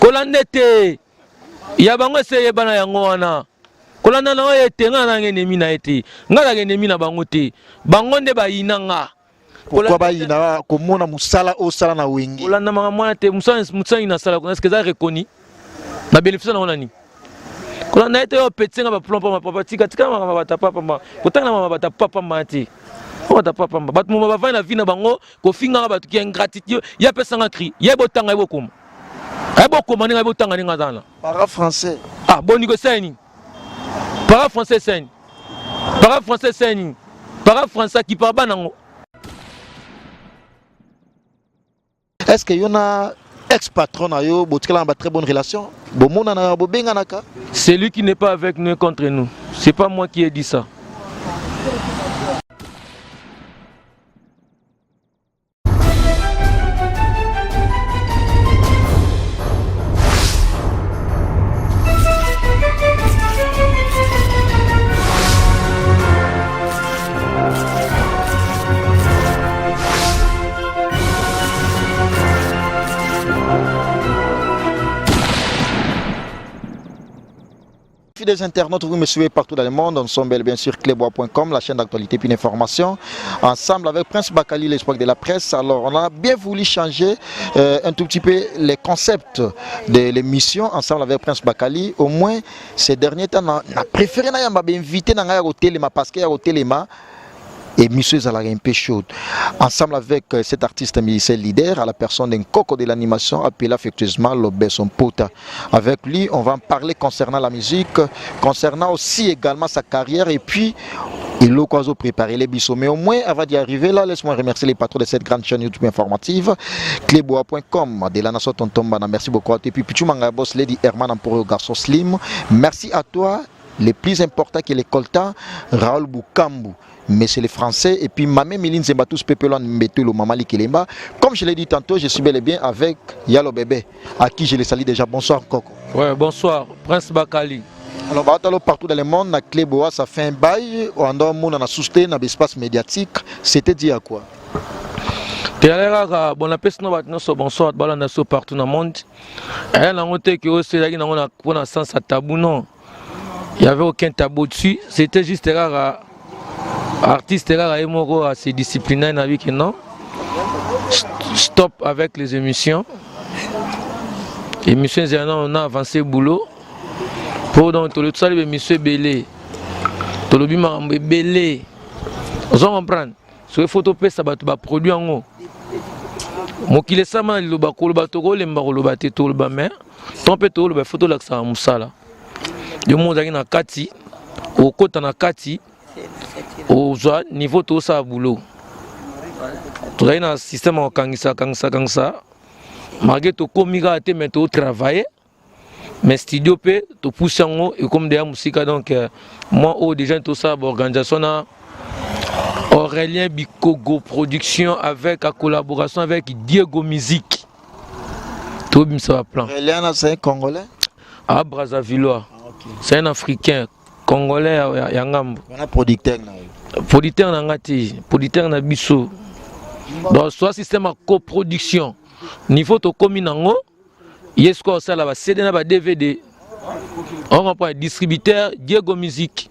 Kolanda te. Ya bango ese eyebana yango wana. Kolanda na oyo ete nga nanga ennemi na ye te. Nga nanga ennemi na bango te. Bango nde bayina nga. Pourquoi bayina komona musala osala na Wenge? Kolanda makambo wana te. Musala musala nini nasala kuna? Est-ce que eza reconnu? Na bénéfice na nani? Kolanda ye te oyo petit nga ba plan pamba papa tika tika makambo bata papa pamba. Kotanga makambo bata papa pamba te. Bata papa pamba. Bato moma bavandi na vie na bango kofingaka bato ki ingratitude ye apesanga cri ye botanga ye bokoma. Ye bokoma ndenge ye botanga ndenge aza na. Para français. Ah boni ko esali nini? Para français esali nini? Para français esali nini? Para français akipaka bana yango. Est-ce que yo na ex patron na yo botikala na ba très bonne relation? Bomonana bobenganaka? Celui qui n'est pas avec nous est contre nous. C'est pas moi qui ai dit ça. Fidèles internautes, vous me suivez partout dans le monde. Nous sommes bel et bien sur cleboa.com, la chaîne d'actualité puis d'information. Ensemble avec Prince Bakali, l'espoir de la presse. Alors, on a bien voulu changer un tout petit peu les concepts de l'émission ensemble avec Prince Bakali. Au moins, ces derniers temps, on a préféré inviter parce qu'il y a émission ezalaka un peu chaude. Ensemble avec cet artiste musicien leader, à la personne d'un coco de l'animation appelé affectueusement Lobeso Mpota. Avec lui, on va en parler concernant la musique, concernant aussi également sa carrière et puis il a préparé les bisous. Mais au moins, avant d'y arriver là, laisse-moi remercier les patrons de cette grande chaîne YouTube informative, cleboa.com, de la nation Tontombana. Merci beaucoup à toi. Et puis, Pichu Manga Boss, Lady Herman Emporio Garçon Slim. Merci à toi. Le plus important qui est le coltan, Raoul Boukambu, mais c'est les Français. Et puis Mamé Miline Zembatus Pepelan Mbetolo Mamali Kelemba. Comme je l'ai dit tantôt, je suis bel et bien avec Yalo Bébé, à qui je le salue déjà. Bonsoir Coco. Ouais, bonsoir, Prince Bakali. Alors, bah, partout dans le monde, la Cleboa, ça fait un bail, on a on a soutenu dans l'espace médiatique. C'était dit à quoi? Teyalaka, bon, la peste, bonsoir, balanda partout dans le monde. Elle a monté que c'est là qui n'a pas sens à tabou, non. Il n'y avait aucun tabou dessus. C'était juste rare. Artiste rare, et moko assez discipliné, n'a vu que non. Stop avec les émissions. Émissions, on a avancé boulot. Pour donc, tout le temps, les émissions belé. Tout le monde belé. Vous comprenez? Soki faut topesa bato ba produit yango. Mokili esama na liloba koloba tokolemba koloba te toloba mais to mpe toloba faut tolakisaka mosala. Yo moko ozalaki na kati, okota na kati, ozwa niveau tosala boulot. Tozalaki na système ya kokangisa kangisa kangisa malgré tokomi kaka te mais totravailler. Mais studio pe topusi yango ekomi deja mosika donc moi oyo déjà tosala baorganisation na Aurélien Bikogo production avec a collaboration avec Diego Musique tobimisa ba plan. Aurélien c'est un congolais? Ah, Brazzavillois. Ah, okay. C'est un africain congolais ya ngambo. Wana producteur na yo. Producteur na nga te, producteur na biso. Donc soit système ya coproduction. Niveau tokomi nango ye sikoyo osala ba CD na ba DVD. On comprend distributeur Diego Musique.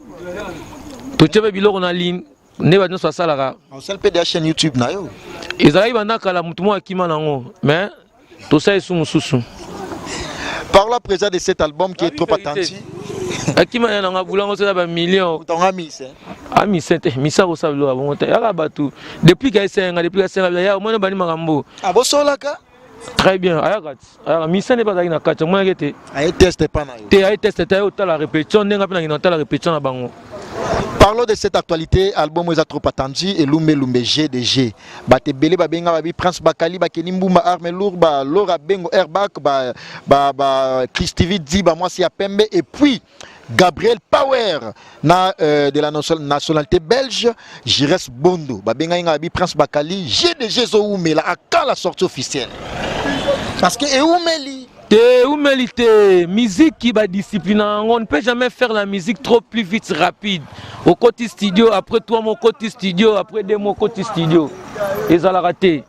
Totie pe biloko na ligne nde bato nyonso basalaka. Osala pe déjà chaîne YouTube na yo. Ezalaki banda kala motu moko akima nango mais tosala esu mosusu. Parlons à présent de cet album qui est trop attendu. Akima ya nanga bulango sala ba millions. Tonga mise. Ah mise te, mise ko sala biloko bongo te. Yaka bato depuis ka esenga, depuis ka esenga ya omona bani makambo. Ah bosolaka? Très bien. Ayaka ti. Ayaka mise ne bazalaki na kati, omonaki te. Aye teste pa na yo. Te aye teste te, aye otala répétition ndenge mpe na otala répétition na bango. Parlons de cette actualité, album eza trop attendu et Lumbe Lumbe GDG. Bato ebele babenga babi Prince Bakali, ba Kenny Mbumba, Arme Lourd, ba Laura Bengo Airbag, ba ba ba Christivie Di, ba mwasi ya pembe et puis Gabriel Power na de la nationalité belge, Jires Bondo. Ba benga nga babi Prince Bakali, GDG zo umela à quand la sortie officielle? Parce que eumeli Te umeli te, musique qui ba discipline on ne peut jamais faire la musique trop plus vite rapide. Au côté studio après 3 mois côté studio après 2 mois côté studio. Ezalaka te.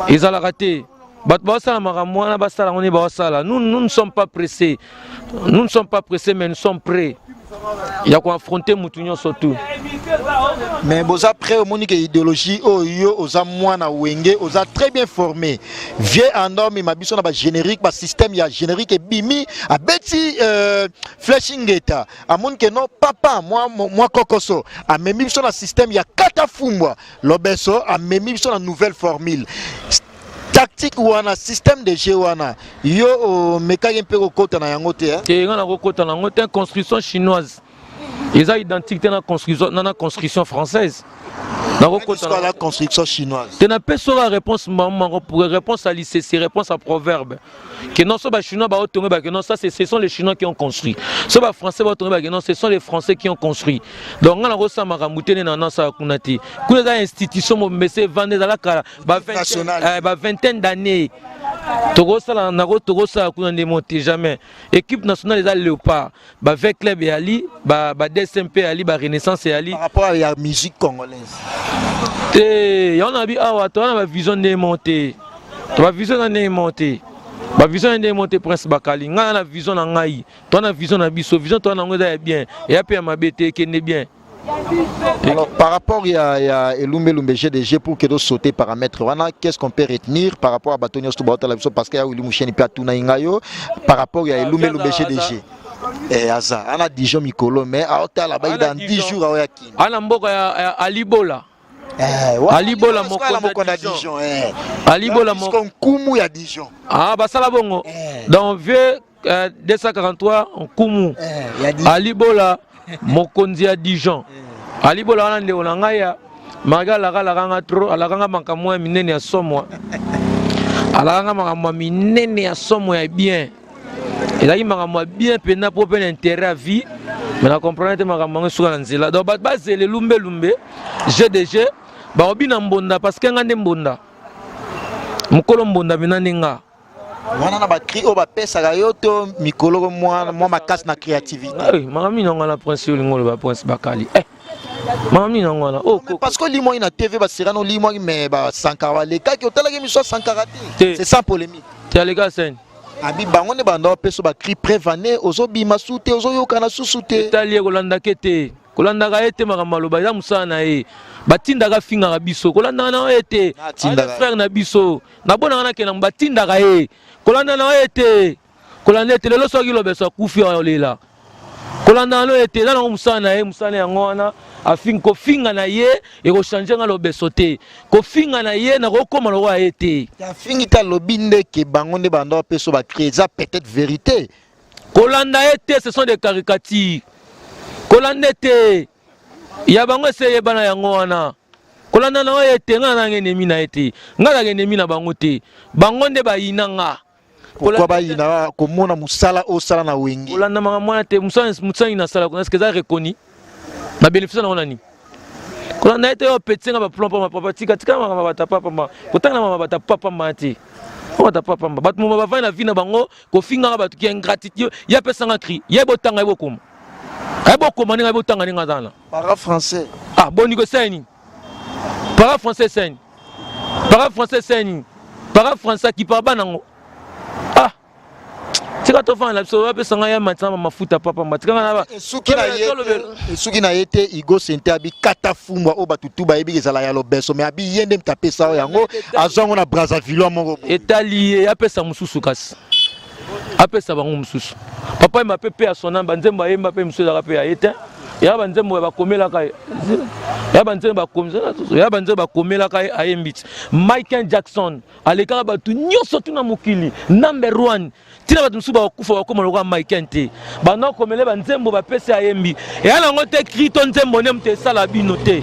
Ezalaka te. Bato baosala makambo wana, basala yango nde baosala. Nous, nous ne sommes pas pressés, nous ne sommes pas pressés, mais nous sommes prêts ya koaffronter mutu nyonso tout. Mais boza prêt, omoni ke idéologie oyo, yo oza mwana Wenge, oza très bien formé. Vieux andormi biso na bagénérique, basystème ya générique ebimi, abeti flèche ngeta, amoni ke no papa mwa kokoso amemi biso na système ya kata fumbwa. Lobeso amemi biso na nouvelle formule tactique wana, système de jeu wana. Yo omekaki mpe kokota na yango te, eh? Te, nga nakokota na yango te. Construction chinoise eza identique te na construction, na construction française. Nakokota la construction chinoise. Te, napesi oka réponse moko pour réponse à l'ICC, réponse à proverbe que non, so bachinois baotonge bake non, ça ce sont les Chinois qui ont construit. So bafrançais baotonge bake non, ce sont les Français qui ont construit. Donc nga nakosala makambo te nde na nasala kuna te. Kuna eza institution mobimba evanda, ezala kala ba vingtaine d'années. Tokosala nako, tokosala kuna nde mo te, jamais. Équipe nationale eza Léopard, ba V Club eyali, ba DSMP eyali, ba Renaissance eyali. Par rapport à la musique congolaise. Te, yango na bi awa toza na bavision ndenge mo te, bavision na ndenge mo te, bavision na ndenge mo te. Prince Bakali, ngai na vision na ngai, toza na vision na biso. Vision toza nango eza ya bien, eya mpe ya mabe te, ekende bien. Alors, par rapport à Elumbe Lumbe GDG, pour que nous sauter paramètres, wana, qu'est-ce qu'on peut retenir par rapport à bato nyonso baotala biso? Parce que ya Willy Moucheni pe atuna ingayo par rapport à Elumbe Lumbe GDG. Eh, aza ana Dijon mikolo, mais aotala ba dans 10 jours aoya Kini. Ana mboka ya Alibola. Eh, Alibola. Mokonzi ya Dijon, eh. Alibola. Nkumu ya Dijon. Ah, basala bongo. Donc vieux 243 nkumu Alibola, mokonzi ya Dijon. Alibola wana ndeko na ngai ya malgré alaka, alakanga trop, alakanga makambo ya minene ya somwa, alakanga makambo ya minene ya somo ya bien. Ezalaki makambo ya bien mpenza mpo mpe na intérêt ya vie, mais na comprendre te makambo yango esuka na nzela. Donc bato bazela Elumbelumbe GDG, bakobina mbonda, parce que nga nde mbonda, mokolo mbonda mpena nde nga. Wana na bacri oyo bapesaka yo to mikolo mwa makasi na créativité. Makambo nini yango wana, Prince? Olingo oloba Prince Bakali, eh. Makambo nini yango wana? Oh, parce que olimwaki na TV, baserano olimwaki, mais basankara balekaki, otalaki miso ya Sankara te. C'est sans polémique. Te, aleka scène. Abi bango nde banda bapesa bacri prévane, ozobima su te, ozoyokana susu te. Etali ye, kolandaka te, kolandaka ye te. Makambo aloba eza mosala na ye, batindaka fingaka biso, kolandaka na ye te. Frère na biso nabonaka nakenda, batindaka ye, kolanda na ye te, kolanda ye te. Lelo soki Lobeso akufi, olela, kolanda na ye te. Eza nango mosala na ye, mosala yango wana. Afingi, kofinga na ye ekochange nga Lobeso te. Kofinga na ye, nakokóma lokola ye te. Afingi te, alobi ndeke bango nde banda bapesa bacri, eza peut-être vérité. Kolanda ye te, ce sont des caricatures. Kolanda te, ya bango ese eyebana yango wana. Kolanda na oyo ete ngai nanga ennemi na ye te, ngai nanga ennemi na bango te, bango nde bayina nga. Pourquoi bayina? Komona mosala osala na Wenge. Kolanda makambo wana te. Mosala nini nasala kuna? Est-ce eza reconnu na bénéfice nango nani? Kolanda ye te. Oyo petit nga baplomb pamba papa, tika, tika makambo bata pamba, kotanga na mama bata pamba te, bata pamba. Bato moma bavandi na vie na bango, kofingaka bato ki ingratitude. Ye apesanga cri, ye botanga, ye bokoma, ye bokoma ndenge botanga ndenge aza na Para français. Ah, boni kosala nini? Para français esala nini? Para français esala nini? Para français akipaka bana yango. Ah, tika tofanda na biso. Bapesa ngai ya matina mafuta papamba, tika ngai. Esuki na ye te. Igo Sente abi kata fumbwa oyo bato tu bayebi ezala ya Lobeso, mais abi ye nde moto apesa oyo yango, azwa yango na Brazzaville moko. Etali ye, apesa mosusu, kasi apesa bango mosusu. Papa yemba mpe ya sona banzembo ayemba mpe mosusu ezalaka mpe ya ye te. Ya banzembo ya bakomelaka ye, ya banzembo bakomelaka ye, ayembi ti. Michael Jackson alekaka bato nyonso tuna mokili number one. Ntina bato mosusu bakokufa, bakóma lokola Michael te. Banda komele banzembo bapesi, ayembi, eya nango te. Cri to nzembo nde moto esala bino te,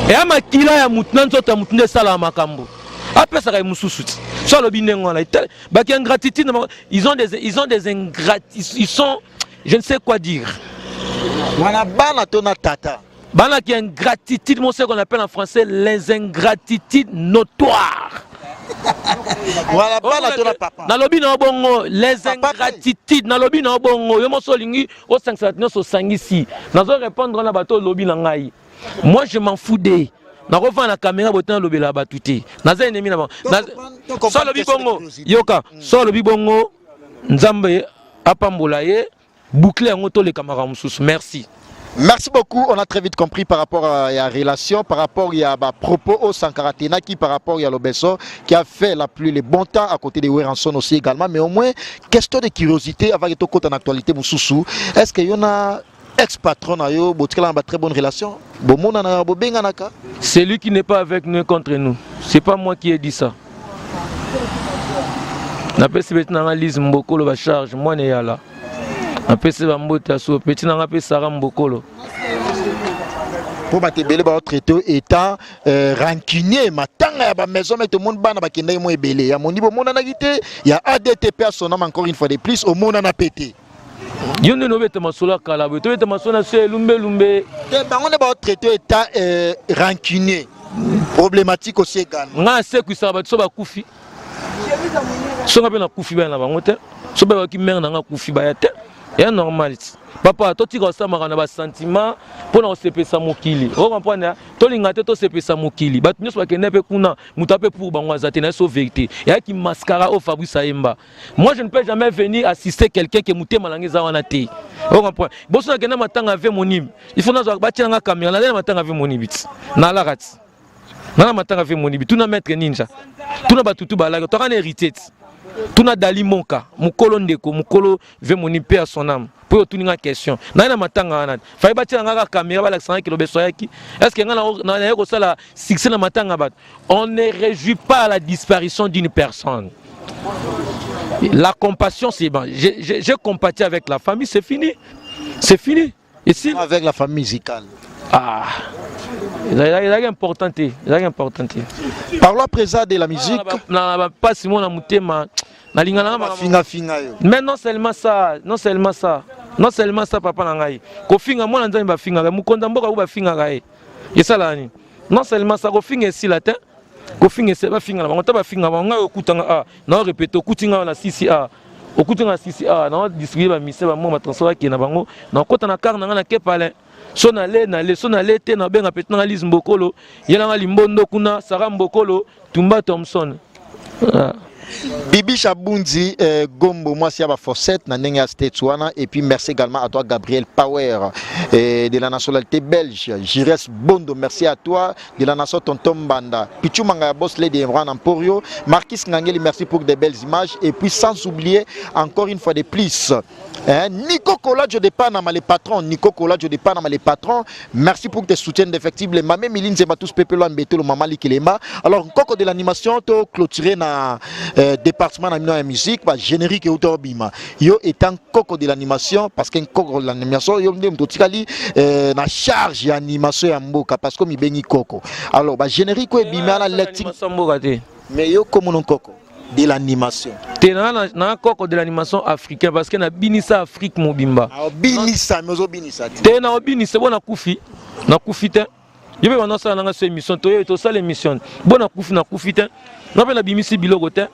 eya makila ya motu na nzoto ya motu nde esalaka makambo. Apesaka ye mosusu ti so alobi ndenge wana. Baki ingratitude, ils ont des ingrat, ils sont, je ne sais quoi dire. Wana bana to na tata? Bana qui ingratitude, moi, ce qu'on appelle en français les ingratitudes notoires. Wala bana to na papa? Nalobi na bongo, les ingratitudes, nalobi na bongo. Yo moso olingi osangisa bato nyonso, osangisi. Nazo répondre na bato olobi na ngai. Moi, je m'en fous de. Nakofanda na caméra boye te, nalobela bato te, naza ennemi na bango. So alobi bongo, yoka, so alobi bongo, Nzambe apambola ye. Boucle yango, toleka makambo mosusu. Merci. Merci beaucoup. On a très vite compris par rapport à la relation, par rapport à ba propos au Sankara Tenaki, par rapport à Lobeso, qui a fait la pluie, le bon temps à côté de Werrason aussi également. Mais au moins, question de curiosité, avant que tu en actualité, mosusu, est-ce qu'il y en a ex-patron na yo, botikala na très bonne relation? Bomona na bobenganaka? Celui qui n'est pas avec nous est contre nous. C'est pas moi qui ai dit ça. Napesi beti nanga Lise Mbokolo bacharge mwana eyala, napesi bambote ya so peti nanga mpe Sara Mbokolo. Mpo bato ebele baotraite étant rancunier, matanga ya bamaison mais tomoni bana bakendaki mo ebele ya mondi, bomonanaki te, ya ADTP asonama encore une fois de plus, omonana pe te. Yo nde nobeta masolo ya kala boye, tobeta masolo na so ya elumbelumbe. Te, bango nde baotraite étant rancunier, problématique aussi également. Ngai asekwisaka bato so bakufi, songa mpe nakufi, baya na bango te. So bayebaki mare na nga akufi, baya te. Ya normal ti papa, totika kosamaka na basentiment mpo na kosepesa mokili. Ocomprendre? Tolinga te tosepesa mokili. Bato nyonso bakende mpe kuna, moto ape pour bango aza te. Na ye so vérité eyaki mascara oyo Fabrice Ayemba. Moi, je ne peux jamais venir assister quelqu'un ke motema na ngai eza wana te. Ocomprendre? Boso nakende matanga ave monime, il faut nazwa batia nanga caméra. Nazali na matanga ave monibi ti nalaka ti nga na matanga ave monibi. Tuna Maître Ninja, tuna batutu balaki, toka na héritier ti, tuna Dali Monka, mokolo ndeko mokolo ve moni mpe ya son âme. Mpo otuni nga question, naye na matanga wana, fai batia nga kaka caméra, balakisa nga kilobeso ayaki. Est ce que nga naye kosala succès na matanga bato? On ne réjouit pas à la disparition d'une personne. La compassion, c'est bon. J'ai compati avec la famille, c'est fini, c'est fini. Et si avec la famille musicale? Ah, ezalaki important te, ezalaki important te. Parlons à présent de la musique. Na bapasi mo na motema, nalinga nanga. Finga finga yo. Mais non seulement ça, non seulement ça, non seulement ça, papa na ngai, kofinga mwana Nzambe, bafingaka mokonzi ya mboka, ku bafingaka ye, esalaka nini? Non seulement ça, kofinga esila te, kofinga esila. Bafinga na bango ta, bafinga bango. Ngai okutanga a nao répété, okuti ngai na sisi a, okuti ngai na sisi a, nao distribue bamise bamo batransport, bakende na bango, nakota na car na ngai na kepale. So nale nale, so nale te, nabenga peti nanga Lise Mbokolo, ye nanga limbondo kuna, Sara Mbokolo, Tumba Thomson, ah. Bibi Chabunzi Gombo, mwasi ya ba Fawcett na ndenge ya States wana. Et puis merci également à toi Gabriel Power de la nationalité belge, Jires Bondo, merci à toi de la nation Tonton Mbanda, Pichu Manga Boss Lady Emran Emporio, Marquis Ngangeli, merci pour des belles images. Et puis sans oublier encore une fois de plus, hein, Nico Colaggio de Panama, les patrons. Nico Colaggio de Panama, les patrons. Merci pour tes soutiens indéfectibles. Mamé Miline Zematus Pepelo Ambetolo Mama Kilema. Alors, Coco de l'animation, to clôturé na département na musique, ba générique et bima. Yo étant Coco de l'animation, parce qu'un Coco de l'animation, yo nde mtotikali na charge ya animation ya mboka, parce que mi bengi Coco. Alors, ba générique e bima na lecture. Mais yo comme non Coco de l'animation. Te, na koko de l'animation africain, parce que nabinisa Afrique mobimba. Obinisa, mais ozobinisa te. Te, na obinisa bo nakufi, nakufi te. Yo mpe banda osala nanga so émission, toye tosala émission bo nakufi, nakufi te. Nga mpe nabimisi biloko te,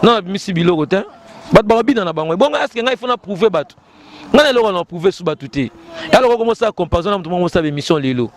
nga nabimisi biloko te, bato bakobina na bango. Ebongo est-ce ngai faut na prouve bato? Ngai na eloko na prouve su bato te. Eloko komosala comparaison na moto moko mosala émission lelo,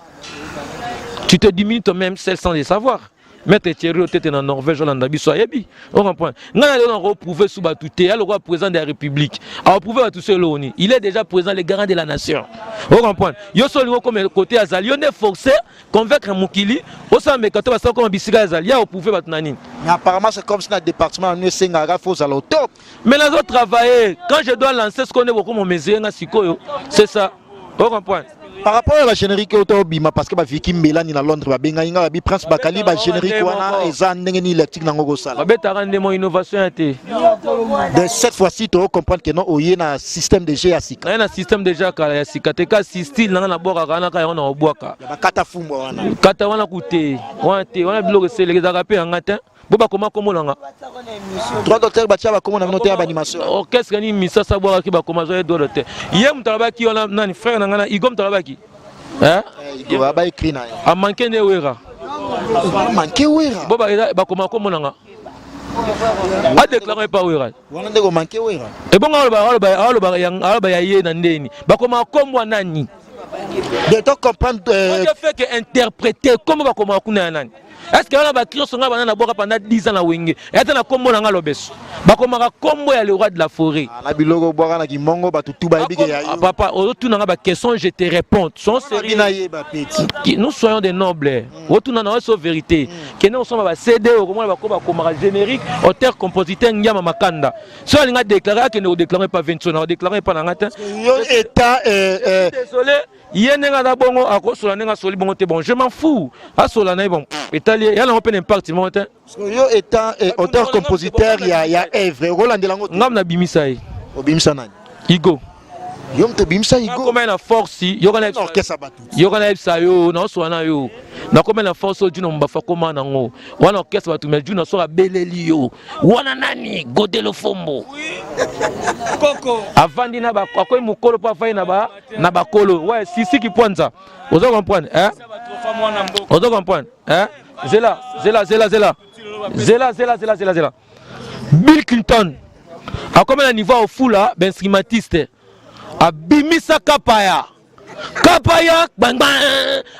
tu te diminues toi-même seul sans le savoir. Maître Thierry Otete na Norvège, olanda biso, ayebi. Ocomprendre? Ngai na lelo nakoprouve su bato te. Ya lokola président de la République aoprouve bato so eloko nini? Il est déjà président, le garant de la nation. Ocomprendre? Yo so olingi okoma côté azali, yo nde forcé convaincre mokili, osala meka to basala koma bisika azali, ya oprouve bato na nini? Mais apparemment, c'est comme si na département na esengaka faut ozala au top. Mais nazo travailler. Quand je dois lancer ce qu'on est beaucoup momesure nga sikoyo, c'est ça. Ocomprendre? Par rapport à la générique oyo tobima, parce que baviki mbelani na Londres babengai nga, babi Prince Bakali, bagénérique wana eza ndenge nini, lectique nango kosala? Babetaka ndemo innovation ya te. De cette fois-ci to comprendre que non, oye na système de jeu ya sika. Naye na système déjà kala ya sika te, kasi style nanga nabwakaka wana kaka yango na kobwaka. Bakata fumbwa wana. Kata wana kute wana te, wana biloko eseleke ezalaka mpe yanga te. Bo bakoma kombo nanga. Droit d'auteur, batia bakoma na bino te ya baanimation. Orchestre nini misasa bwakaki, bakoma zwa ye droit d'auteur. Ye moto alobaki wana nani? Frère na ngai na Igo, moto alobaki. Ba écrit na ye. Amanke nde Wera. Manke Wera. Bo bakoma kombo nanga, adéclare epa Wera. Wana nde komanke Wera. Ebongo aloba ya ye na ndeni, bakoma kombo nani? De to comprendre. Moi, je fais que interpréter comment bakomaka kuna ya nani? Est ce que wana bakristo nga bana nabwaka pendant 10 ans na Wenge, ata na kombo na nga Lobeso, bakomaka kombo ya le roi de la forêt? Ah, na biloko obwaka na kimongo, bato tu bayebi ke ya yo. Ah, papa, ozotuna nga baquestion, je te réponds sont sérieux. Bina yeba peti. Nous soyons des nobles. Otuna na oso vérité. Kende osomba ba CD, okomona bako bakomaka générique, auteur compositeur Ngiama Makanda. So alinga déclarer, akende kodéclarer pa 20 na kodéclarer pa na nga te. Yo état Désolé, ye ndenge aza bongo, akosola ndenge asoli bongo te. Bon, je m'en fous, asola na ye. Bon, etali ye, ya nango mpe na impact moko te. Yo étant auteur compositeur ya œuvre, okolandela yango te? Ngam nabimisa ye. Obimisa nani? Igo. Yo moto obimisa Igo? Nakoma na force, yoka na Na orchestre ya bato. Yoka, nayebisa yo, naosola na yo, nakoma na force oyo Juna Mobafa akoma nango wana, orchestre bato. Mais Juna soki abeleli yo wana nani, Godelo Fombo avandi na akoyi mokolo mpo afandi na bakolo. Ouais, sisi kipwanza, oza comprendre, hein? Oza comprendre, hein? Zela, zela, zela, zela, zela, zela, zela, zela, zela. Bill Clinton akomi na niveau ofula bainstrumentiste, abimisa kapaya, kapaya gbangba,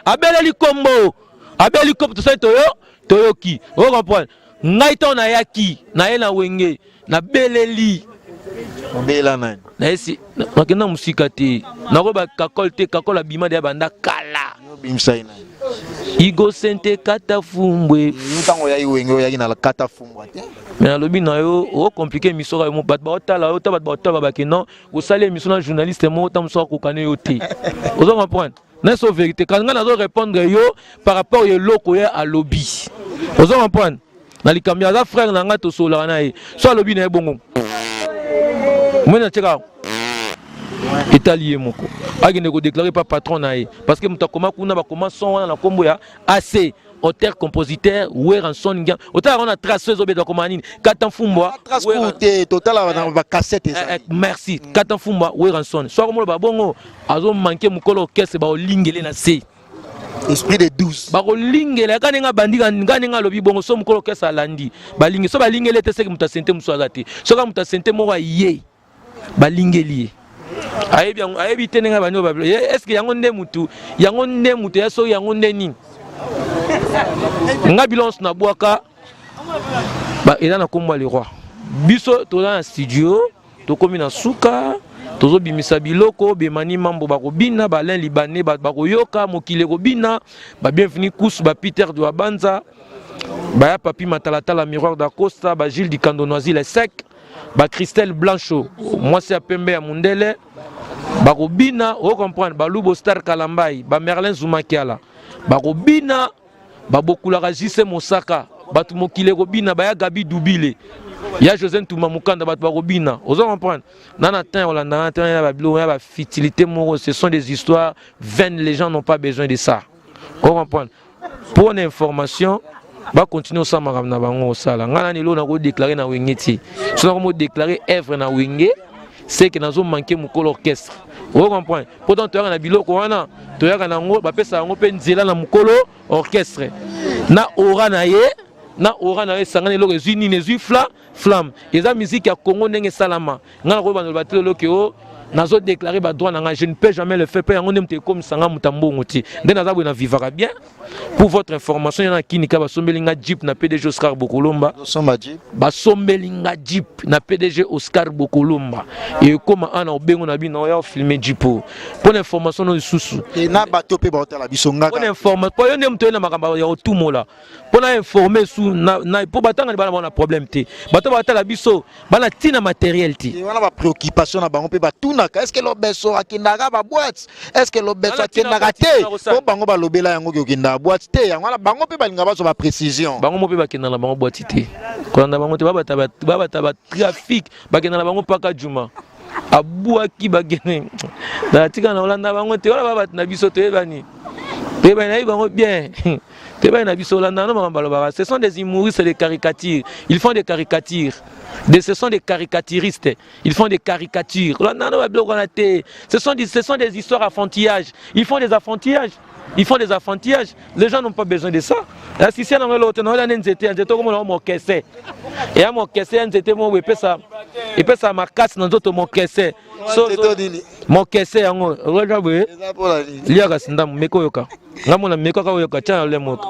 abeleli kombo, abeleli kombo, tosali toyo toyoki. O comprendre ngai, ntango nayaki naye na Wenge, nabeleli. Obela nani? Nayesi nakenda mosika te, nakoyeba kakol te. Kakol abima deya banda kala. Yo obimisa ye nani? Igo Sente Kata Fumbwe. Ntango oyaki Wenge, oyaki na Kata Fumbwa te. Me nalobi na yo, ocompliquer émission kaka bato baotala yo ta, bato baotala babake non, osali émission na journaliste moko ta mosu akokane yo te. Ozo comprendre naso vérité, kasi ngai nazo répondre yo par rapport ya eloko ye alobi. Ozo comprendre na likambo aza frère na ngai, tosololaka na ye. So alobi na ye bongo, moi natiaka etali ye moko, akende kodéclarer pa patron na ye, parce que moto akoma kuna, bakoma son wana na nkombo ya AC, auteur compositeur Werrason Ngiama. Otala wana trace ezobeta, bakoma nini? Kata Mfumbwa. Trace te, totala na bacassette. Ezali merci. Kata Mfumbwa Werrason, so akomona babongo azomanke mokolo orchestre, baolingele na se. Esprit de 12. Bakolingela kaka ndenge abandi, nga ndenge alobi bongo. So mokolo orchestre alandi, balingi, so balingeli te, seke moto asente mosusu aza te. Soki moto asente moko aye, balingeli ye, ayebi yango, ayebi te ndenge abandi. Est ce que yango nde mutu, yango nde mutu ya soki yango nde nini? Nga bilonso nabwaka eza na kombo ya le roi. Biso toza na studio, tokomi na suka, tozobimisa biloko. Bemani mambo bakobina, balin libanais bakoyoka, mokili ekobina, babienvenu kusu, bapeter de babanza, baya papi matalatala, miroir d'Acosta, bagilles dikando, noisy le sec, bachristelle Blancho, mwasi ya pembe ya mundele, bakobina. Ocomprendre, balubo star Kalambai, bamerlin Zumakiala bakobina, babokulaka jise mosaka, bato mokili ekobina, baya Gabi Dubile ya José Ntuma Mokanda, bato bakobina. Ozo comprendre na temps olanda na temps ya babiloko ya bafutilité moko. Ce sont des histoires vaines, les gens n'ont pas besoin de ça. O comprendre, pour information, bacontinue osala makambo na bango. Osala ngai nani eloko nakodéclarer na Wenge ti so nakomodéclarer œuvre na Wenge, c'est que nazomanke mokolo orchestre. O comprendre, mpo tant toyaka na biloko wana, toyaka nango, bapesaka yango mpe nzela na mokolo orchestre na ora na ye, na ora na ye esangani, eloko ezwi nini, ezwi flamme. Eza musique ya Congo ndenge esalama. Ngai nakoyeba naloba te lelo ke o nazodéclarer badroit na ngai, je ne peux jamais le faire. Mpe yango nde moto ekomisanga moto ya mbongo ti nde naza boye, na vivaka bien. Pour votre information, ya na kinika basombeli nga jeep na PDG Oscar Bokolomba. Osomba jeep? Basombeli nga jeep na PDG Oscar Bokolomba, ekóma ana obengo na bino oya ofilmer jeep oyo. Mpo na information no lisusu. Te, na bato mpe baotala biso. Mpo na ngaka. Informa mpo yo nde moto oye na makambo ya kotumola mpo na informe su mpo batangani bana bana problème te. Bato batala biso bana ntina matériel te. Te, wana bapréoccupation na bango mpe batunaka: est ce que Lobeso akendaka baboîte? Est ce que Lobeso Wana ntina akendaka boîte te? na kosala. Mpo bango balobela yango ke okendaka boîte te, yango wana bango mpe balinga bazwa baprécision. Bango mo mpe bakenda na bango boîte te, kolanda bango te. Babata batrafic, bakenda na bango mpaka juma abwaki, bakende natika na kolanda bango te. Wana babato na biso, toyebani, toyebani, nayebi bango bien, toyebani na biso. Olanda no makambo balobaka, ce sont des humoristes, des caricatures, ils font des caricatures, ce sont des caricaturistes, ils font des caricatures. Olanda no babiloko wana te. Ce sont des histoires, enfantillages, ils font des enfantillages, ils font des enfantillages. Les gens n'ont pas besoin de ça. Asisia nango eloko te. Naolia nde nzete ya nzete, okomona o mokese eya mokese ya nzete moko boye epesa. Epesaka makasi na nzoto mokese. So, mokese yango oyoka boye, liaka sindamu meko oyoka. Nga mona meko kaka oyoka tia na lemo oyoka.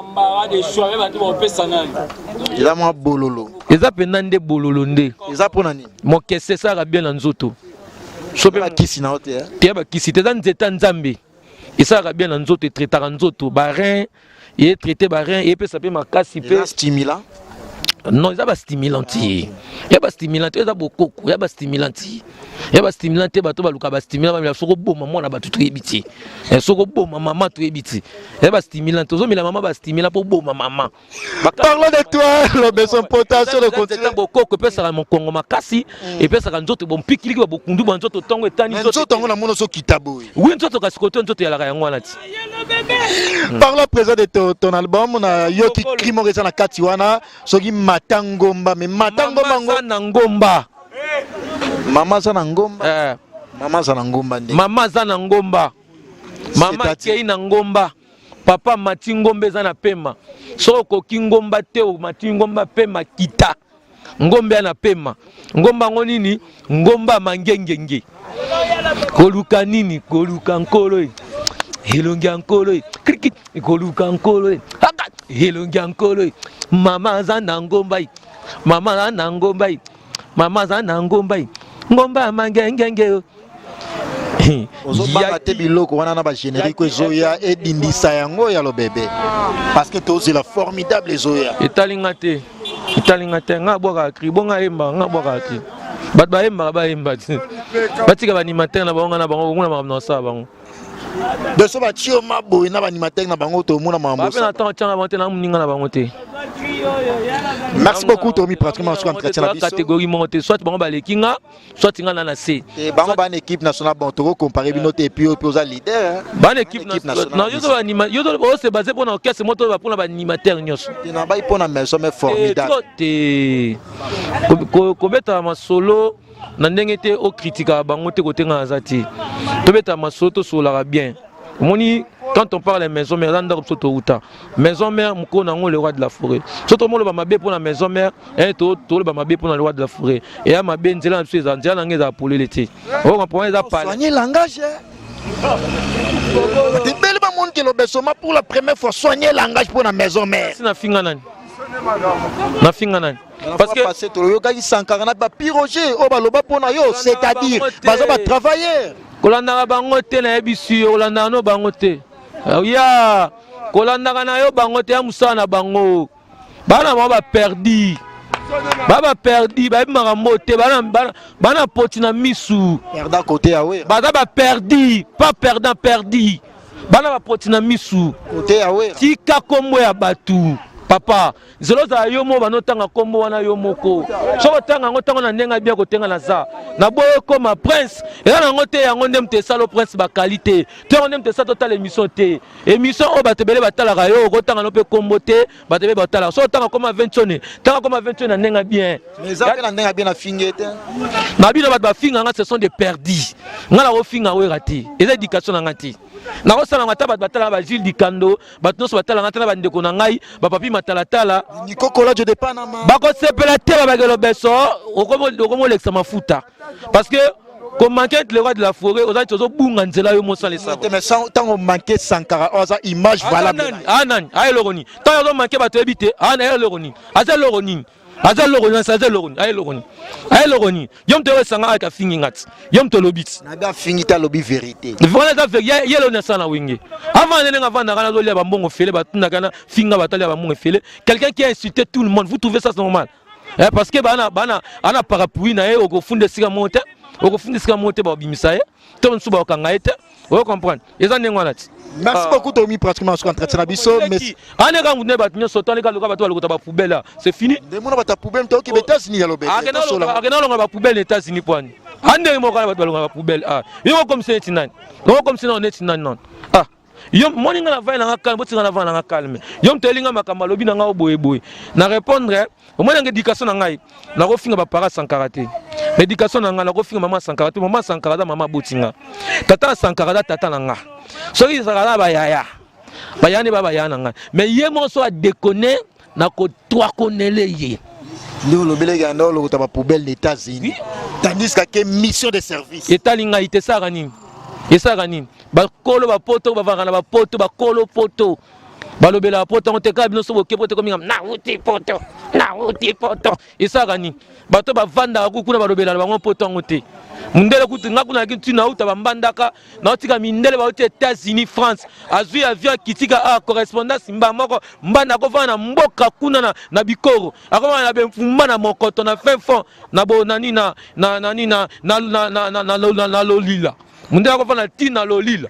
Eza mwa bololo. Eza mpenza nde bololo nde. Eza mpona nini? Mokese esalaka bien na nzoto. So pe bakisi na yo te. Te bakisi te, eza nzete ya Nzambe. Esalaka bien na nzoto, etraitaka nzoto, ba rein, ye traité ba rein, epesa pe makasi pe. Eza stimulant. Non, eza ba stimulant te. Ya ba stimulant te, eza bokoko, ya ba stimulant te. Ya ba stimulant te, bato baluka ba stimulant bamela soko boma mwana bato toyebi te. Soko boma mama toyebi te. Ya ba stimulant, tozomela mama ba stimulant po boma mama. Parlons de toi, Lobeso Potation de continuer. Bokoko epesaka mokongo makasi, epesaka nzoto bompikiliki ba bokundu ba nzoto ntongo etani nzoto. Nzoto yango namoni ozokita boye. Oui, nzoto kasi koto nzoto eyalaka yango wana ti. Parlons présent de ton, ton album na yoki crime eza na kati wana soki mata ngomba mais mata ngomba ngo na ngomba. Mama aza na ngomba. Eh. Mama aza na ngomba nde. Mama aza na ngomba. Mama akei na ngomba. Papa mati ngomba eza na pema. Soki okoki ngomba te omati ngomba pema kita. Ngomba ya na pema. Ngomba yango nini? Ngomba mangengenge. Koluka nini? Koluka nkolo e. Elongi ya nkolo e. Kriki koluka nkolo e. Haka elongi ya nkolo e. Mama aza na ngomba e. Mama aza na ngomba e. Mama aza na ngomba e. Ngomba ya mangengenge o. Ozobanga te biloko wana na ba générique ezoya edindisa yango ya lobebe parce que tozela formidable ezoya. Etali nga te, etali nga te, nga abwakaka cri, bonga ayemba, nga abwakaka cri. Bato bayembaka bayemba te. Batika ba animateur na bango nga na bango komona makambo na kosala bango. Donc so batie yo maboye na ba animateur na bango tomona makambo. Bape na temps tianga bango te na moninga na bango te. Merci beaucoup Tommy pratiquement sur entretien na biso. Catégorie moko te, soit bango baleki nga, soit nga na na se. Et bango ba équipe nationale bon toko comparer bino te et puis oyo oza leader. Ba équipe nationale. Non yo to anima yo to o se baser pona orchestre moto ba pona ba animateur nyonso. Te na bai pona maison mais formidable. Te kobeta masolo na ndenge te o critiquaka bango te kotenga aza te. Tobeta masolo tosololaka bien. Omoni quand on parle maison mère eza ndako biso touta. Maison mère mokolo na yango le roi de la forêt. So tomoloba mabe pona maison mère, eh to toloba mabe pona le roi de la forêt. Eya mabe nzela na biso eza nzela na ngai ezala polele te. O comprendre eza pale. Soigner langage. Bele ba monde que Lobesoma pour la première fois soigner langage pour la maison mère. Si na finga nani? Na finga nani? Parce que passé toyokaki Sankara na ba piroger oyo baloba pona yo, c'est-à-dire baza ba travailleurs. Kolandaka bango te nayebisi yo, kolandaka no bango te. Ya kolandaka na yo bango te ya mosala na bango. Bana bango ba perdi. Ba ba perdi, bayebi makambo te, bana bana bana poti na misu. Perda côté ya we. Baza ba perdi, pas perdant perdi. Bana ba poti na misu. Côté ya we. Tika kombo ya batu. Papa, zelo ozala yo moko bano tanga kombo wana yo moko. Soki otanga yango tango na ndenge bien kotenga na za. Na boye koma prince, eza na yango te yango nde moto esalo prince bakali te. To yango nde moto esalo totala émission te. Émission oyo bato ebele batalaka yo okotanga no mpe kombo te, bato ebele batalaka. Soki otanga koma 20 tanga koma 20 na ndenge bien. Mais eza mpe na ndenge bien afingi te. Na bino bato bafinga nga ce sont des perdus. Nga nakofinga wera te. Eza éducation na nga te. Nakosala ngo ata bato batalaka ba Jules Dikando, bato nyonso batalaka ata na bandeko na ngai, ba papi matalatala. Nico Kolajo de Panama. Bakosepela te babake lobeso, okomi olekisa mafuta. Parce que ko manquer le roi de la forêt ozali tozobunga nzela yo mosala esako mais ntango manquer Sankara oyo aza image valable ah nani ah eloko nini ntango azo manquer bato yebi te ah na eloko nini aza eloko nini aza eloko nini aza eloko nini aza eloko nini aza eloko nini yo moto oyo esanga ayaka afingi nga ti yo moto olobi ti nabi afingi te alobi vérité wana eza vérité ye eloko nini asala na wenge avant ndenge avandaka nazolia bambongo fele batundaka na finga batalia bambongo fele quelqu'un qui a insulté tout le monde vous trouvez ça normal? Eh, parce que bana bana ana parapluie na ye okofunda esika moko te, okofunda esika moko te babimisa ye to mosusu bakokanga ye te, oyo comprendre eza ndenge wana ti. Merci beaucoup Tommy pratiquement sur entretien na biso mais ane ka ngunde bato nyonso to ane ka loka bato balokota ba poubelle c'est fini. Ndemona bato ya poubelle to ki États-Unis ya lobete. Akenda longa ba poubelle États-Unis poani. Ande moko na bato balonga ba poubelle ah. Yo comme c'est neti nani? Yo comme c'est neti nani non? Ah. Yo moni nga na vai na nga calme, botinga na vai na nga calme. Yo mto elinga makambo alobi na nga boye boye. Na répondre, omoni nga éducation na ngai. Na kofinga ba para Sankara te. Éducation na nga na kofinga mama Sankara te, mama Sankara da mama botinga. Tata Sankara da tata na nga. Soki Sankara ba yaya. Ba yaya ne ba ba yaya na nga. Mais ye moko so a déconner na ko twakonele ye. Nde olobelaki yanda olokota bapoubelle na États-Unis, tandis kake mission de service. Etali ngai te. Esalaka nini? Esalaka nini? Bakolo bapoto bavandaka na bapoto, bakolo poto balobelaka poto yango te. Kaka bino so boke poto ekominga nauti poto, nauti poto. Esalaka nini? Bato bavandaka kuna balobelaka bango poto yango te. Mundele kutu, nga kuna naki ntina auta bambandaka, naotika mindele bauti États-Unis, France, azwi avion, akitika a correspondance mba moko mbanda, akovanda na mboka kuna na bikoro, akovanda na bemfumba na mokoto na fin fond na bo nani na na nani na na na na na na na na lolila. Mundele akovanda ntina lolila,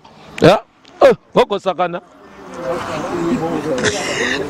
okosakana.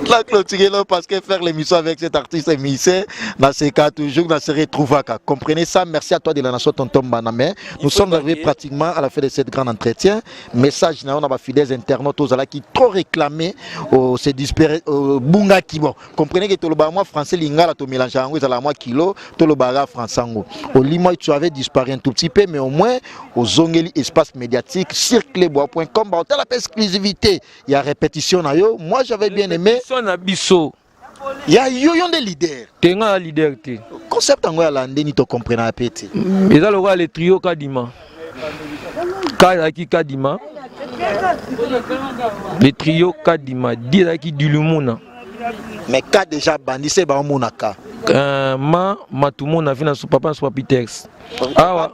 La clôture, parce que faire l'émission avec cet artiste musicien, dans ces cas toujours, dans se retrouve. Comprenez ça. Merci à toi de la nation Tonton Banamé. Nous sommes arrivés pratiquement à la fin de cette grande entretien. Message, on a fidèles internautes aux qui trop réclamé, au se dispéré, au bunga qui bon. Comprenez que tout le moi français lingala to mélange ango, la moi kilo, tout le bara français ango. Au limo, tu avais disparu un tout petit peu, mais au moins, ozongeli espace médiatique, sur cleboa.com, bah, la exclusivité. Il y a répétition na yo. Moi, j'avais bien aimé. Répétition na biso. Ya yo, yo nde leader. Te, nga na leader te. Concept yango ya landeni, to comprena pe te. Eza lokola le trio Kadima. Ka ezalaki Kadima, le trio Kadima di ezalaki Dilumuna. Mais ka déjà bandi se baomonaka. Ma matumona vi na so papa na so papi texte. Awa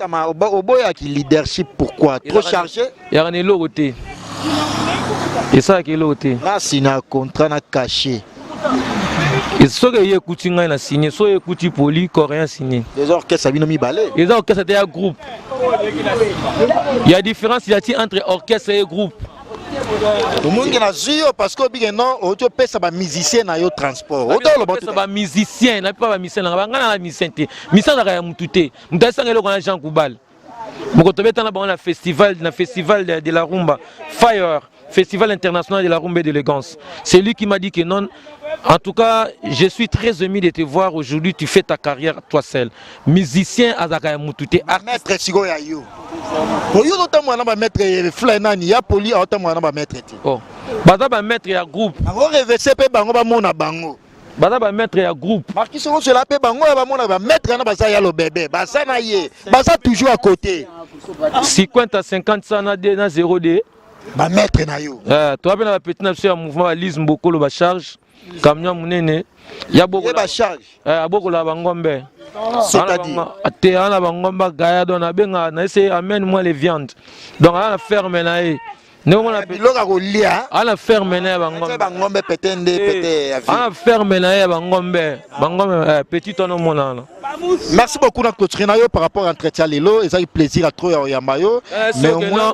oboyaki leadership, pourquoi? Trop chargé. Yaka na eloko te, esalaka eloko te. Na sina contrat na cachet. Soki eye ekuti ngai na signe, soki ekuti poli coréen signe. Eza orchestre bino mibale. Eza orchestre te, ya groupe. Ya différence ya ti entre orchestre et groupe. Omongi nazwi yo parce que obike non, outi opesa bamusicien na yo transport, otoloba. Bamusicien na mpe bamusicien nanga banga na musicien te. Musicien azalaka ya mutu te. Mutu asanga eloko na Jean Kubal moko tobeta na bango na festival de la rumba Fire, Festival international de la rumba et de l'élégance. C'est lui qui m'a dit que non, en tout cas, je suis très ému de te voir aujourd'hui, tu fais ta carrière toi seul. Musicien azalaka ya mutu te. Maître sikoyo ya yo, oyo ozotambola na bamaître fly nani ya poli, aotambola na bamaître te. Oh. Baza bamaître ya groupe. Bango revese mpe bango bamona bango. Baza bamaître ya groupe. Markis ozela mpe bango oyo bamona bamaître wana baza ya lobebe, baza na ye, baza toujours à côté. 50 à 50 sa na 2 na 0 2. Bamaître na yo. Toa mpe na bapeti na biso ya mouvement, balise mbokolo, bacharge camion monene ya ye bacharge. Abokola bangombe. C'est-à-dire? Te, ana bangombe agaya, donc abenga na ese amène moi les viandes, donc aza na ferme na ye ndenge omona. Biloko ya kolia. Aza na ferme na ye ya bangombe. Bangombe pete nde pete ya vie. Aza na ferme na ye ya bangombe petit wana omona wana. Merci beaucoup na clôture na yo par rapport à entretien lelo. Ezali plaisir à trop ya oyamba yo, mais au moins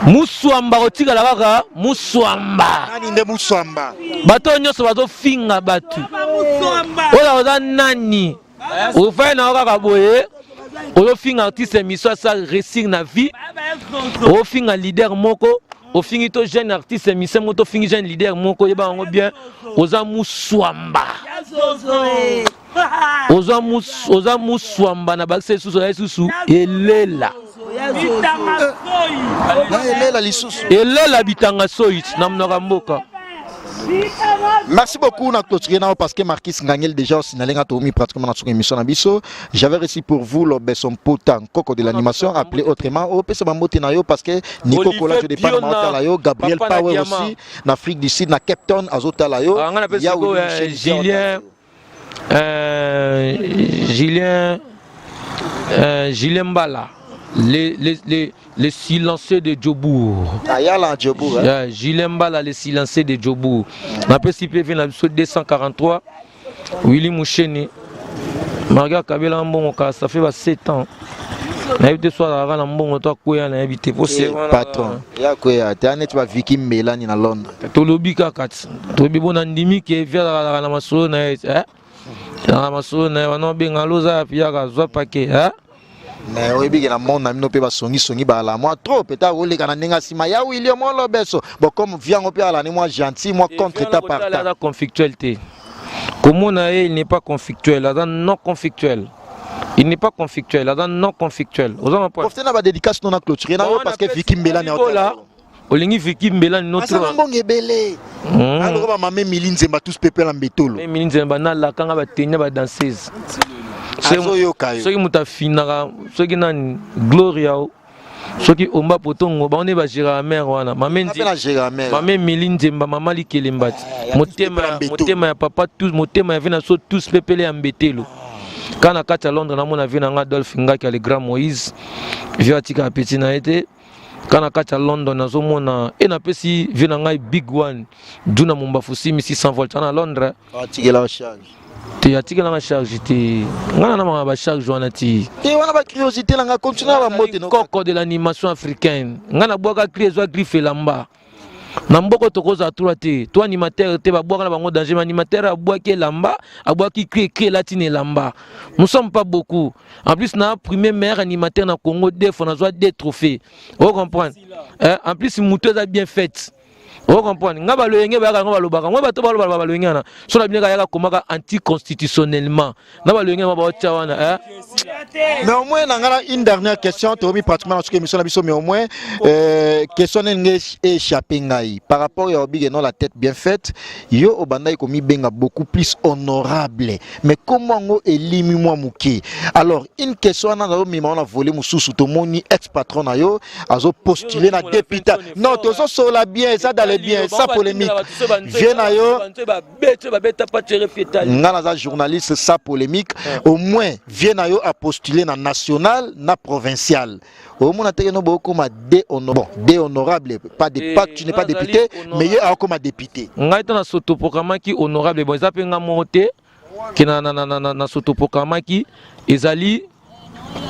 Muswamba kotikala kaka muswamba. Nani nde muswamba? Bato oyo nyonso bazofinga bato oyo, oza nani? Ofai na yo kaka boye, ozofinga artiste émission asa réussir na vie, ofinga leader moko, ofingi to jeune artiste émission moko, tofingi jeune leader moko, oyeba yango bien, oza muswamba, oza muswamba na bakisa lisusu, oza lisusu elela. Na elela lisusu. Elela bitanga soi na monoko ya mboka. Merci beaucoup na clôturer nao parce que Marquis Ngangel déjà signalé nga tomi pratiquement dans son émission na biso. J'avais reçu pour vous Lobeson Pota Nkoko de l'animation, appelé autrement opesa bambote na yo parce que Nico Kola je dépend na otala yo, Gabriel Power aussi na Afrique du Sud, na Cape Town azotala yo. Ah, nga napesi Julien Julien Mbala, les silencieux de Djobourg. Ayala Djobourg, hein? Yeah, Julien Mbala, les silencieux de Djobourg. Napesi PV na biso 243 Willy Moucheni. Marga Kabela mbongo ka ça fait ba 7 ans. Nayebi te so azalaka na mbongo to akweya, nayebi te po c'est patron ya kweya te, aneti baviki mbelani na Londres. Tolobi kaka ti tolobi bo na ndimi ke vi azalaka na masolo na ye, na masolo na ye wana obenga loza ya piyaka zwa pake. Mais oyebi ke na monde na bino mpe basongisongi bazala mwa trop, peut-être oleka na ndenge ya nsima ya William Olobeso. Bon, comme viango mpe azala ni mwa gentil, mwa contre ta par ta. Aza conflictuel te, komona ye, il n'est pas conflictuel, aza non conflictuel. Il n'est pas conflictuel, aza non conflictuel, oza ma point. Profite na badédicace no na clôture na yo parce que Viki Mbelani aotala. Olingi Vicky Mbelani no trop. Mbongo ebele. Alors ba mame Mili Nzemba tous pepe la mbetolo. Mili Nzemba na lakanga ba tenya ba danseuse. Azoyoka yo. Soki moto afinaka soki nani Gloria soki omba potongo bango nde bagéraka mare wana mame mame Mili Nzemba mama likelemba ti motema motema ya papa tous motema ya vie na so tous pepele ya mbetelo. Kaka na kati ya Londres namona vie na nga Adolphe Ngaki ya le grand Moïse vieux atikaka petit na ye te. Kaka na kati ya London nazomona e napesi vie na ngai big one Djuna Mumbafu 6600 volts na Londres. Atikela charge. Te atikela nga charge te. Nga na maka ba charge wana ti. Te wana ba curiosité na nga continue ba mbote no. Koko de l'animation africaine. Nga na bwaka cri ezwa griffe elamba. Na mboko tokozala trois te. Toi animateur te babwaka na bango danger mais animateur abwaki elamba, abwaki cri cri elati na elamba. Nous sommes pas beaucoup. En plus na premier meilleur animateur na Congo deux fois nazwa deux trophées. Vous comprendre? Eh, en plus mutu eza bien faite. Vous comprendre? Nga baloyenge bayaka ngo balobaka. Ngo bato balobaka baloyenge wana. So na bino yaka komaka anticonstitutionnellement. Na baloyenge ba batia wana, eh. Mais au moins nangana une dernière question tomi pratiquement na émission na biso mais au moins question nenge échappé ngai par rapport ya obige non la tête bien faite yo obandaki komibenga beaucoup plus honorable mais comment ngo elimi mwa muke. Alors une question wana nazo mima wana voler mususu tomoni ex patron na yo azo postuler na député non tozo sola bien ça dans les biens sans polémique vieux na yo nga naza journaliste sans polémique au moins vieux na yo a postuler na national na provincial omona teke no bokoma de honor bon de honorable pas de pas tu n'es pas député mais ye akoma député. Ngai to na sotoprokamaki honorable bon eza pe nga moko te ke na na na na, na sotoprokamaki ezali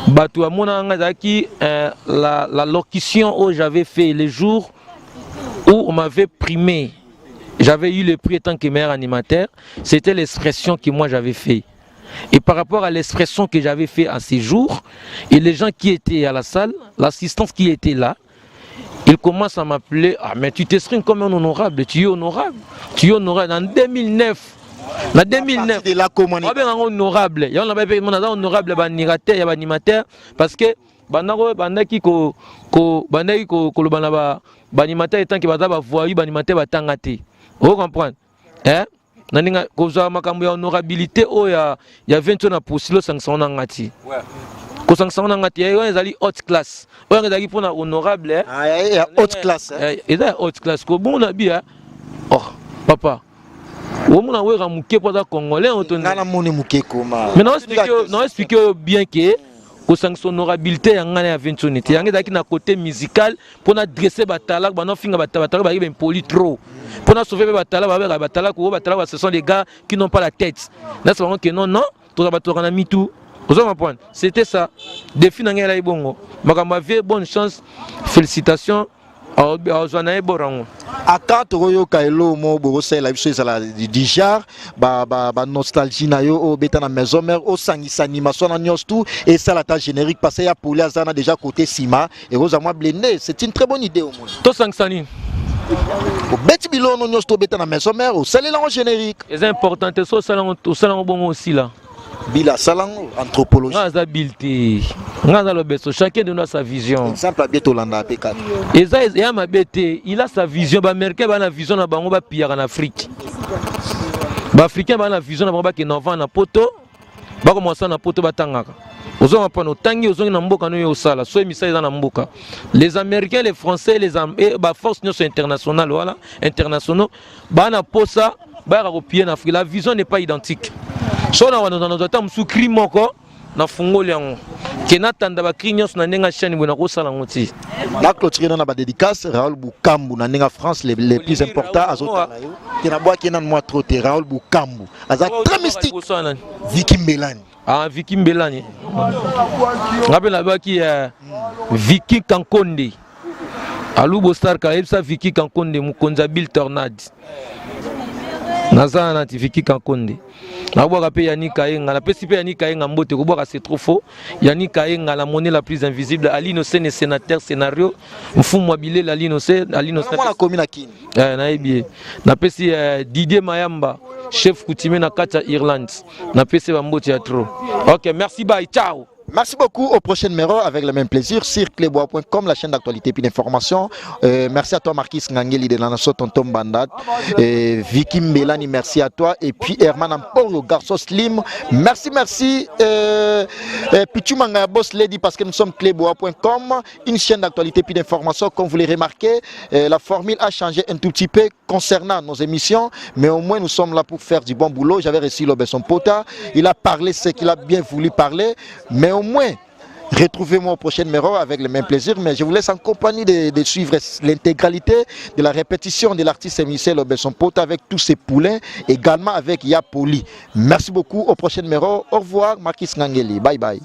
bato amona nga ezalaki la locution oyo j'avais fait le jour où on m'avait primé, j'avais eu le prix en tant que meilleur animateur, c'était l'expression que moi j'avais fait. Et par rapport à l'expression que j'avais fait à ces jours, et les gens qui étaient à la salle, l'assistance qui était là, ils commencent à m'appeler, ah mais tu t'exprimes comme un honorable, tu es honorable, tu es honorable. En 2009, en 2009, de la commune. On a honorable, il y en a pas mon honorable, ba animateur, il y a animateur, parce que bandako bandaki ko ko bandaki ko koloba na ba ba animateur étant que baza ba voyou, ba animateur batanga te. Vous comprenez? Hein? Naninga kozwa makambo ya honorabilité oyo ya ya 20 na posilo sangisa na ngati. Kosangisa na ngati oyo ezali haute classe. Oyo ezali pona honorable. Ah ya haute classe. Eza ya haute classe ko bon na bia. Oh papa. Omona wera muke po aza congolais oto. Ngana moni muke koma. Mais non expliquer bien que kosangisa honorabilité ya ngana ya 20 te. Yango ezalaki na côté musical pour na dresser batala ba no finga batala batala ba impoli trop. Pour na sauver batala ba ba batala ko batala ce sont des gars qui n'ont pas la tête. Là c'est vraiment que non non, toza bato na mitu. Ozo comprendre? C'était ça. Défi na ngai bongo. Makambo avait bonne chance. Félicitations. Azwa na ye borango. Aka tokoyoka elo mo bokosala biso ezala du genre ba ba ba nostalgie na yo obeta na maison mère osangisa animation na nyonso tout et ça la ta générique parce que ya poli azana déjà côté ciment et rosa moi blindé, c'est une très bonne idée au moins. Tosangisa nini? Obeti bilono nyonso to obeta na maison mère osalela ngo générique. Eza important te so osala ngo osala ngo bongo aussi là. Bila salango anthropologie. Nga aza bil te. Nga aza lobeso, chacun de nous a sa vision. Exemple bien tolanda pe 4. Eza ya mabe te, il a sa vision, ba américain ba na vision na bango ba pillaka na Afrique. Ba africain ba na vision na bango ba ke na na poto, ba commencer na poto ba tangaka. Ozo comprendre otangi ozongi na mboka no yo osala, so emisa eza na mboka. Les américains, les français, les ba forces nyonso internationales voilà, internationaux ba na posa ba ya ko piller na Afrique. La vision n'est pas identique. So na wana na ata musu cri moko na fungoli yango. Ke na tanda ba cri nyonso na ndenga chaîne boye na kosala ngo ti. Na clôturer na ba dédicace Raoul Bukambu na ndenga France les plus importants azotala yo. Ke na bwaki na moi trop te Raoul Bukambu. Aza très mystique. Vicky Mbelani. Ah Vicky Mbelani. Ngape na baki Vicky Kankonde. Alubo Star ka yebisa Vicky Kankonde mukonza Bill Tornade. Naza na ti Vicky Kankonde. Nabwaka pe Yannick Kayenga, na pesi pe Yannick Kayenga mbote kobwaka c'est trop faux. Yannick Kayenga la monnaie la plus invisible, Aline Sene sénateur scénario, mfumu wa bilela Aline Sene, Aline Sene. Mwana komi na kini. Na yebi. Na pesi Didier Mayamba, chef coutumier na kati ya Irlande. Na pesi ba mbote ya trop. OK, merci bye, ciao. Merci beaucoup. Au prochain numéro, avec le même plaisir, sur cleboa.com, la chaîne d'actualité et d'information. Merci à toi, Marquis Ngangeli de la Nation, Tonton Bandat. Et Vicky Mbelani, merci à toi. Et puis Herman Amporo, garçon Slim. Merci, merci. Pichu Manga, Boss Lady, parce que nous sommes cleboa.com, une chaîne d'actualité et d'information. Comme vous l'avez remarqué, la formule a changé un tout petit peu concernant nos émissions, mais au moins nous sommes là pour faire du bon boulot. J'avais reçu Lobeson Pota, il a parlé ce qu'il a bien voulu parler, mais au moins, retrouvez-moi au prochain numéro avec le même plaisir. Mais je vous laisse en compagnie de suivre l'intégralité de la répétition de l'artiste Michel Lobeson Pota avec tous ses poulains, également avec Yapoli. Merci beaucoup, au prochain numéro. Au revoir, Marquis Ngangeli. Bye bye.